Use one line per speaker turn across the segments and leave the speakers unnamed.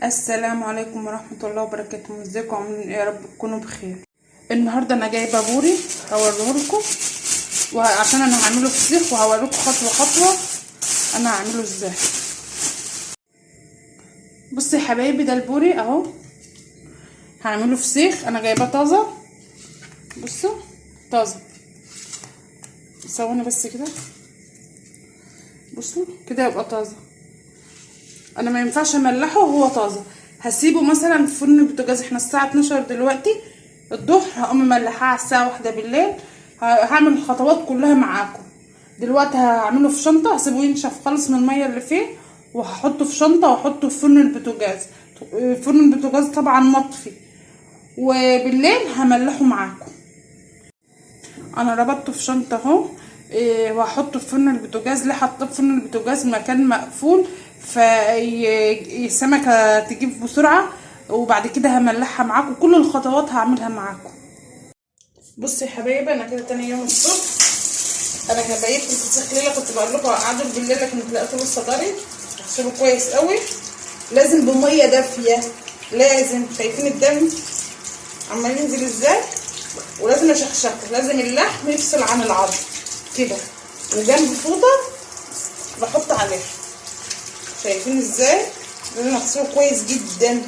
السلام عليكم ورحمة الله وبركاته. ازيكم عاملين ايه؟ يا رب تكونوا بخير. النهارده انا جايبه بوري هوريهولكم، وعشان انا هعمله فسيخ وهوريكم خطوة خطوة انا هعمله ازاي. بصوا يا حبايبي، ده البوري اهو، هعمله فسيخ. انا جايباه طازة، بصوا طازة. ثواني بس كده، بصوا كده يبقى طازة. انا ما ينفعش املحه وهو طازة، هسيبه مثلا في فرن البوتاجاز. احنا الساعة 12 دلوقتي الظهر، هقوم مملحاه على الساعة 1 بالليل. هعمل الخطوات كلها معاكم دلوقتي. هعمله في شنطه، هسيبه ينشف خالص من المية اللي فيه، وهحطه في شنطه واحطه في فرن البوتاجاز. فرن البوتاجاز طبعا مطفي، وبالليل هملحه معاكم. انا ربطته في شنطه اهو، وهحطه في فرن البوتاجاز. ليه حطيته في فرن البوتاجاز؟ مكان مقفول، فالسمكه تجيب بسرعة، وبعد كده هملحها معاكم. كل الخطوات هعملها معاكم. بصوا يا حبايبي، انا كده تاني يوم الصبح انا كان بقيت الفسيخ ليلة، كنت بقول لكم قعدوا بالليل، لكن لقيته لسه طري. اغسله كويس قوي، لازم بميه دافيه، لازم. شايفين الدم عمال ينزل ازاي؟ ولازم اشخشخه، لازم اللحم يفصل عن العظم كده. وجنب فوطه بحط عليها، شايفين ازاي؟ لازم اغسله كويس جدا،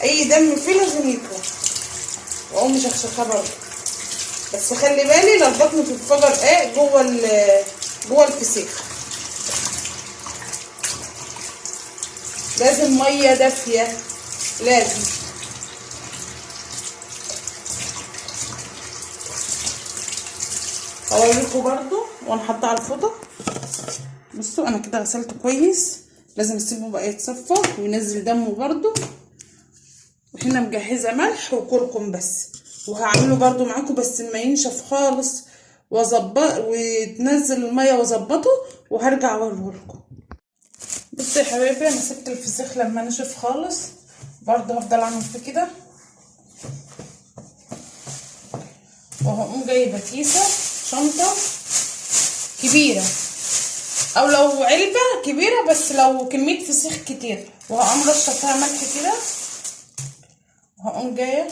اي دم فيه لازم يطلع. واقوم مشخشخه برضه، بس خلي بالي لو البطن تتفجر ايه جوه الفسيخ. لازم مية دافيه، لازم. هوريكم برضو وانا حاطه على الفوطه. بصوا انا كده غسلته كويس، لازم اسيبه بقى يتصفى وينزل دمه برضو. وهنا مجهزة ملح وكركم بس، وهعمله برضو معاكم بس ما ينشف خالص واظبط وتنزل المية واظبطه، وهرجع اوريهولكم. بصوا يا حبايبي، انا سبت الفسيخ لما نشف خالص، برضو هفضل اعمل فيه كده. وهقوم جايبه كيسه شنطه كبيرة، او لو علبة كبيرة، بس لو كمية فسيخ كتير، وهقوم رشه فيها ملح كده. وهقوم جاية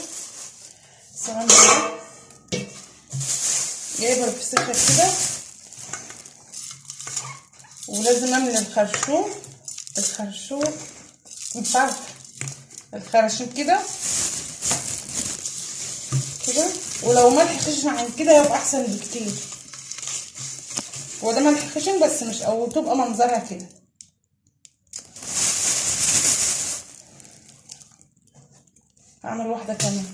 جايبه الفسيخه كده، ولازم املي الخرشوم، الخرشوم مش عارفه، الخراشيم كده كده. ولو ملح خشن عن كده هيبقى احسن بكتير. هو ده ملح خشن بس مش، او تبقى منظرها كده. هعمل واحدة كمان،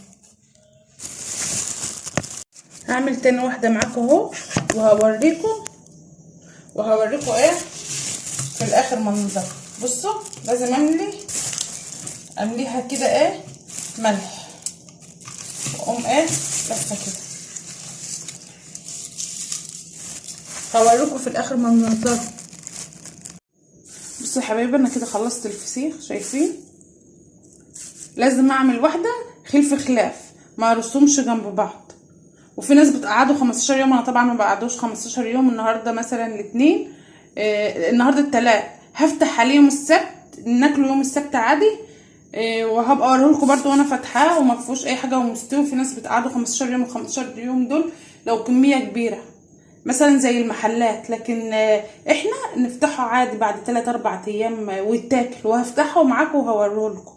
هعمل تاني واحدة معاكم اهو، وهوريكم ايه في الاخر منظر. بصوا لازم امليها كده ايه ملح، واقوم ايه لفه كده. هوريكم في الاخر منظر. بصوا يا حبايبي، انا كده خلصت الفسيخ، شايفين؟ لازم اعمل واحدة خلف خلاف، ما ارسمش جنب بعض. وفي ناس بتقعدوا 15 يوم، انا طبعا ما بقعدوش 15 يوم. النهارده مثلا الاثنين، النهارده الثلاث، هفتح عليه يوم السبت، ناكله يوم السبت عادي. وهبقى اوريهولكم برده وانا فاتحاه وما فيهوش اي حاجة ومستوي. في ناس بتقعدوا 15 يوم، 15 يوم دول لو كمية كبيرة مثلا زي المحلات، لكن احنا نفتحه عادي بعد 3 4 ايام ويتاكل. وهفتحه معاكم وهوريهولكم.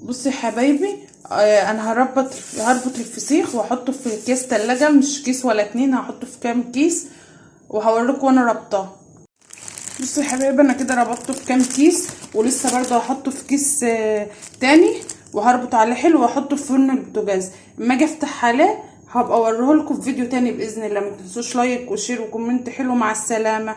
بصوا يا حبايبي، انا هربط الفسيخ واحطه في كيس تلاجة، مش كيس ولا اتنين، هحطه في كام كيس وهوريكم وانا ربطاه. بصوا يا حبايبي، انا كده ربطته في كام كيس، ولسه برضه هحطه في كيس تاني، وهربط عليه حلو واحطه في فرن البوتاجاز. اما اجي افتح عليه هبقى اوريهولكم في فيديو تاني باذن الله. ما تنسوش like و share و comment حلو. مع السلامة.